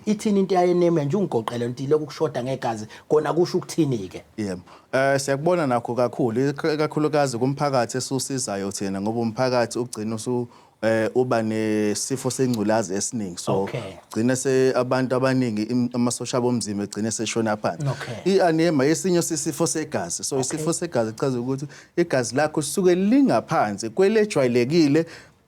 Ithini into ye-anemia nje ungigoqele nti lokhu kushoda ngegazi kona kusho ukuthini ke? Yebo. Siyakubona nakho kakhulu ikakhulukazi kumphakathi esusizayo thina ngoba umphakathi ugcina usu uba nesifo sengculazi esiningi so gcina se abantu abaningi amasosha bomzimba egcine seshona phansi. I-anemia esinye sisifo segazi. So isifo segazi chaza ukuthi igazi lakho lisuke lingaphansi kwelejwayelekile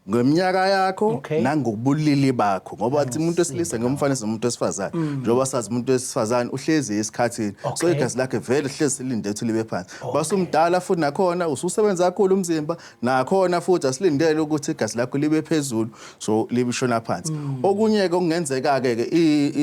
ngeminyaka yakho nangobulili bakho ngoba athi umuntu wesilisa ngomfanisa nomuntu wesifazane njengoba sazi umuntu wesifazane uhlezi esikhathini so igazi lakhe vele hlezi silinde ukuthi libe phansi basumdala futhi nakhona ususebenza kakhulu umzimba nakhona futhi asilindele ukuthi igazi lakho libe phezulu so libishona phansi. Okunye ke okungenzeka ke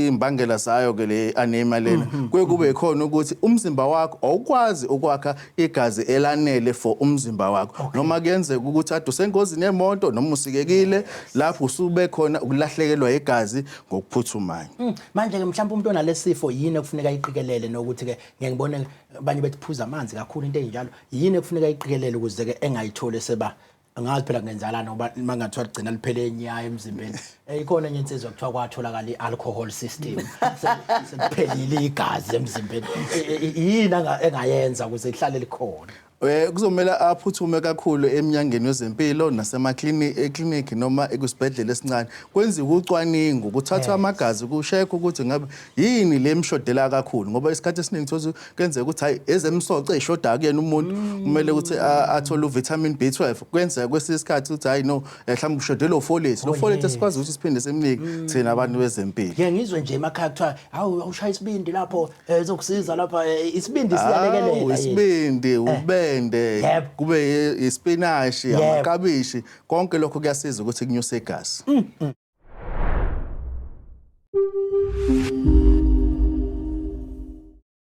imbangela zayo ke le anemia lena kuye kube khona ukuthi umzimba wakho awukwazi ukwakha igazi elanele for umzimba wakho noma kuyenzeka ukuthi ade usengozini yemoto noma usikekile lapho usube khona ukulahlekelwa igazi ngokuphuthumayo. Manje ke mhlawumbe umuntu onalesifo yini ekufuneka ayiqikelele nokuthi ke ngeke ngibone abanye bethi phuza amanzi kakhulu into enjalo yini ekufuneka ayiqikelele ukuze ke engayitholi seba angazi phela kungenzalana ngoba uma ngathiwa ligcina liphele enyaya emzimbeni. Ikhona enye insizwa kuthiwa kwatholakala i-alcohol system sekuphelile igazi emzimbeni. Yini engayenza ukuze lihlale likhona? Kuzomele aphuthume kakhulu eminyangeni wezempilo nasemaklinikhi eklinikhi noma ekusibhedlela esincane kwenziwe ucwaningo kuthathwe amagazi kushekwe ukuthi ngabe yini le mshodela kakhulu ngoba isikhathi esiningi thothi kuyenzeka ukuthi hayi ezemsoco ey'shoda kuyena umuntu kumele ukuthi athole uvitamin B12 kuyenzeka kwesinye isikhathi ukuthi hayi no mhlawumbe ushodelwe ufolate lo folate esikwazi ukuthi siphinde simnike thina abantu bezempilo. Ngeke ngizwe nje emakhaya kuthiwa hawu awushaya isibindi lapho ezokusiza lapha isibindi siyalekelela yini? Isibindi ubende kube ispinashi amakabishi konke lokho kuyasiza ukuthi kunyuse igazi.